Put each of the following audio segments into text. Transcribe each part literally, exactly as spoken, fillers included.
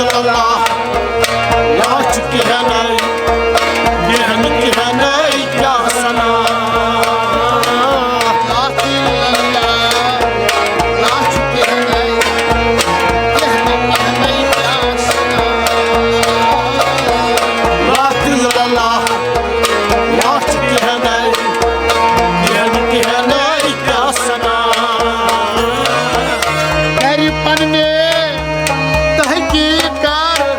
اللہ، لچھ کہنے، کہنے، کہنے، کیا سنا۔ لچھ کہنے، کہنے، کہنے، کیا سنا۔ لا اله الا الله، لچھ کہنے، کہنے، کہنے، کیا سنا۔ گرِ پننہِ تحقیق کر،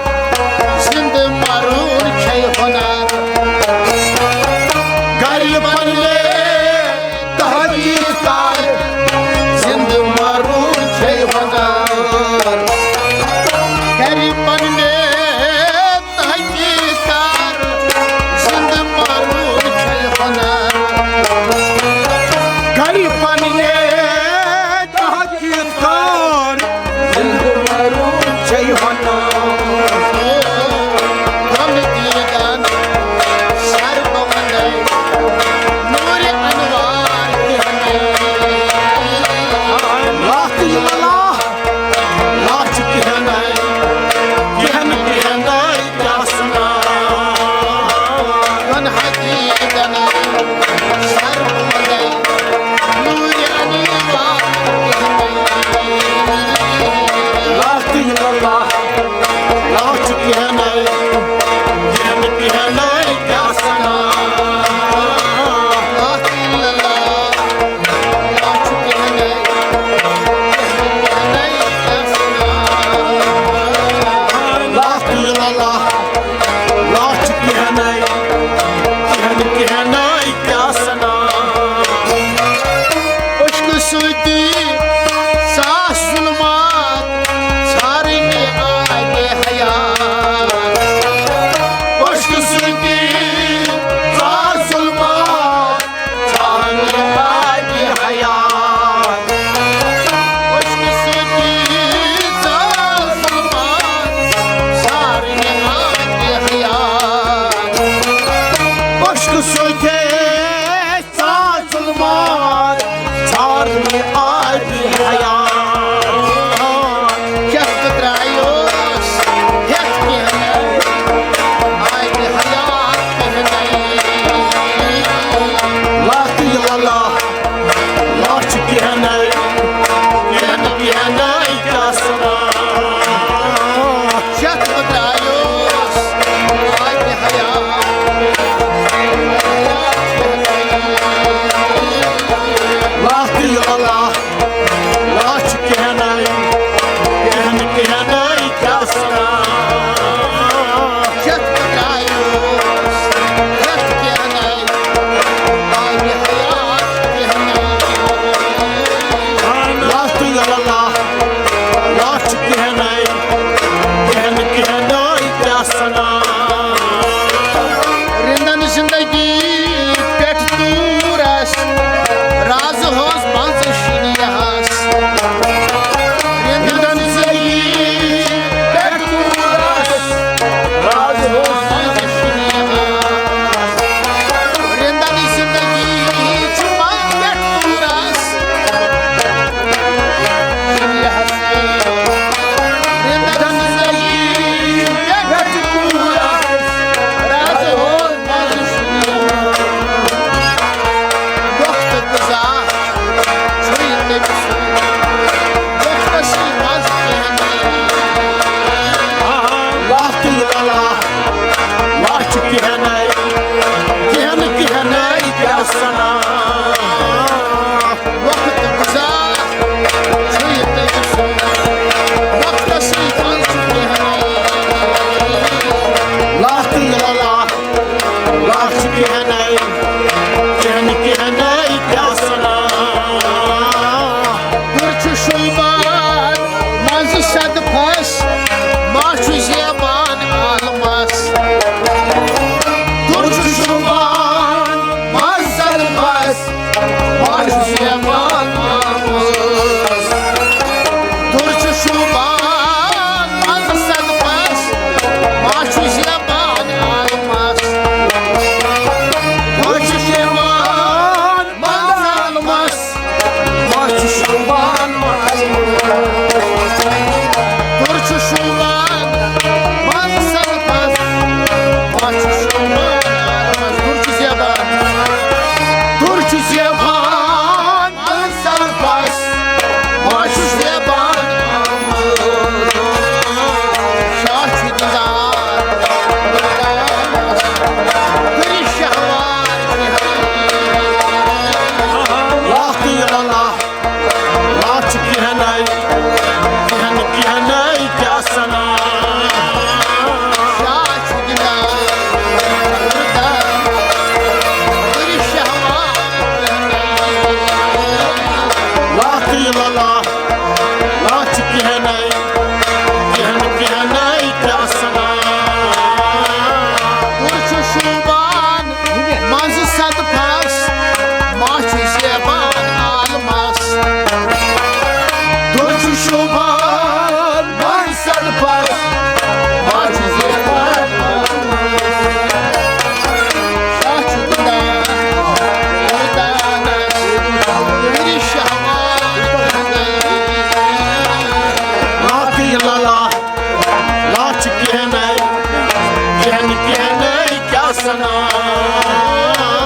لا اله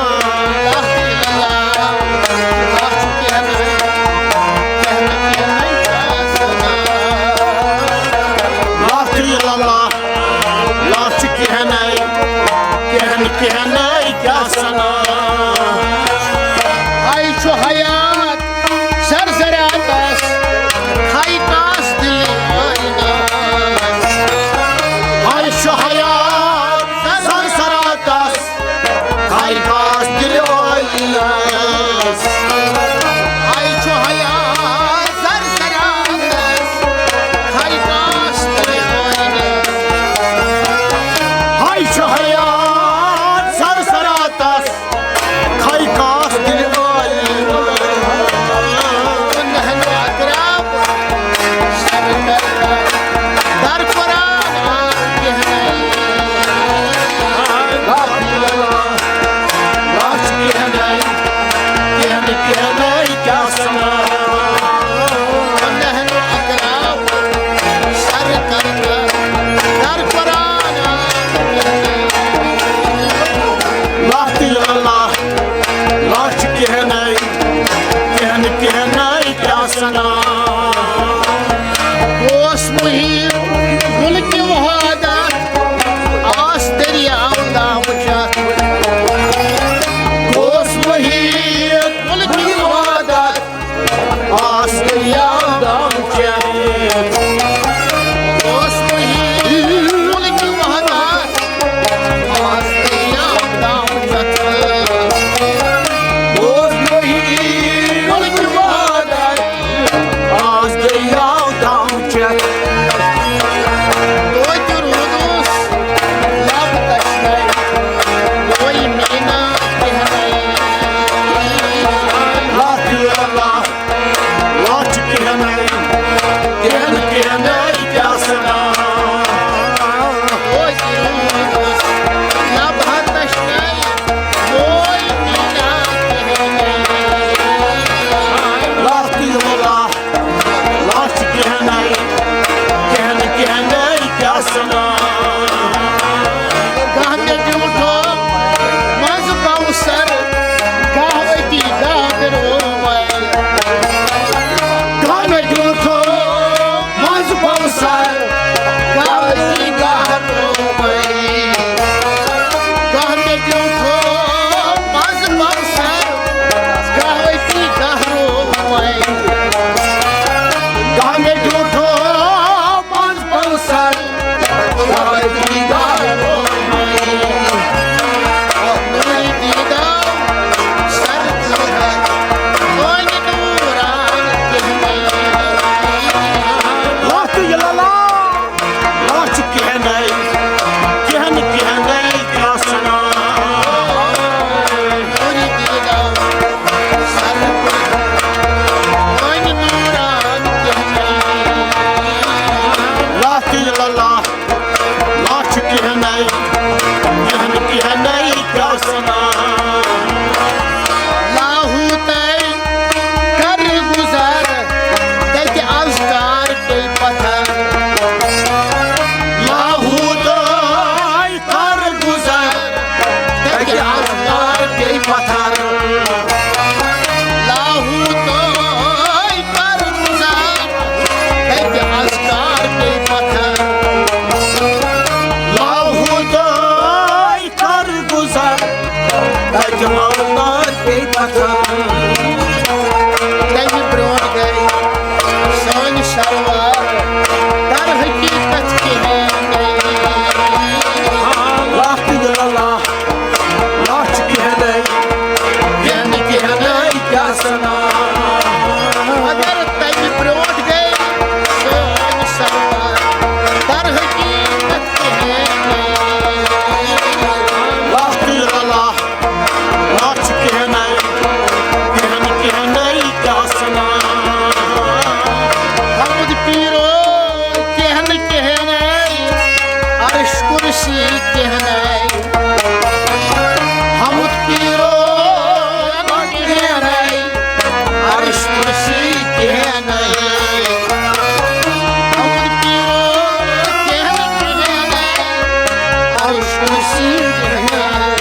الا اللہ، لا چھُ کینٛہہ نہٕ، کینٛہہ نہٕ، کینٛہہ نہٕ چھُ آسان۔ لا اله الا اللہ، لا چھُ کینٛہہ نہٕ، کینٛہہ نہٕ، کینٛہہ نہٕ کیٛاہ سنا۔ ہاے چھُ حیات زر زراتس، کھاے کاس دِلہِ ٲیٖنس۔ ہاے چھُ حیات زر زراتس، کھاے کاس دِلہِ ٲیٖنس۔ ہاے چھُ حیات زر زراتس، کھاے کاس دِلہِ ٲیٖنس۔ ہاے چھُ حیات زر زراتس، کھاے کاس دِلہِ ٲیٖنس۔ نحن اقرب سر کر در قرآن آ کہنے۔ لا اله الا اللہ، لا چھُ کینٛہہ نہٕ، کینٛہہ نہٕ، کینٛہہ نہٕ کیٛاہ سنا۔ نحن اقرب سر کر در قرآن آ کہنے۔ لا اله الا اللہ، لا چھُ کینٛہہ نہٕ، کینٛہہ نہٕ، کینٛہہ نہٕ کیٛاہ سنا۔ اوس محیط مُلکہِ وحدت، آس دٔریاو دامہٕ چتھ۔ اوس محیط مُلکہِ وحدت، آس دٔریاو دامہٕ چتھ۔ اوس محیط مُلکہِ وحدت، آس دٔریاو دامہٕ چتھ۔ اوس محیط مُلکہِ وحدت، آس دٔریاو دامہٕ چتھ۔ توتہِ روٗدُس لب تشنے، کوئی مینا کہنے۔ لا اله الا اللہ، لا چھُ کینٛہہ نہٕ، کینٛہہ نہٕ، کینٛہہ نہٕ کیٛاہ سنا۔ توتہِ روٗدُس لب تشنے، کوئی مینا کہنے۔ لا اله الا اللہ، لا چھُ کینٛہہ نہٕ، کینٛہہ نہٕ، کینٛہہ نہٕ کیٛاہ سنا۔ گاہ مےٚ بیوٗٹھو منٛزٕ کوثر، گاہ أتی گاہ بیرومے۔ گاہ مےٚ بیوٗٹھو منٛزٕ کوثر، گاہ أتی گاہ رومے۔ گاہ مےٚ بیوٗٹھو منٛزٕ کوثر، گاہ أتی گاہ رومے۔ گاہ مےٚ بیوٗٹھو منٛزٕ کوثر، گاہ أتی گاہ رومے۔ نوٗرِ دیٖدار سر کٔرۍ، وۄنۍ نوٗران کہنے۔ لا اله الا اللہ۔ لا چھُ کینٛہہ نہٕ، کینٛہہ نہٕ، کینٛہہ نہٕ کیٛاہ سنا۔ لا اله الا اللہ، لا چھُ کینٛہہ نہٕ، کینٛہہ نہٕ، کینٛہہ نہٕ کیٛاہ سنا۔ لاہوتے کر گُزر، تتہِ اذکار پیٚیہِ پتھر۔ لاہوتے کر گُزر، تتہِ اذکار پیٚیہِ پتھر۔ لاہوتے کر گُزر، تتہِ اذکار پیٚیہِ پتھر۔ لاہوتے کر گُزر، تتہِ مولات پیٚیہِ پتھر۔ تمہِ برونٛٹھ گٔے سٲنۍ سروار، در حقیقت کہنے۔ لا اله الا اللہ، لا چھُ کہنے، کہنے، کہنے کیٛاہ سنا۔ مگر تمہِ برونٛٹھ گٔے سٲنۍ سروار، در حقیقت کہنے۔ لا اله الا اللہ، لا چھُ کہنے، کہنے، کہنے کیٛاہ سنا۔ حمد پیرو کہنے، کہنے، عرش کرسی کہنے۔ حمد پیرو کہنے، عرش کرسی کہنے۔ حمد پیرو کہنے، کہنے، عرش کرسی کہنے۔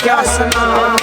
کیٛاہ سنا۔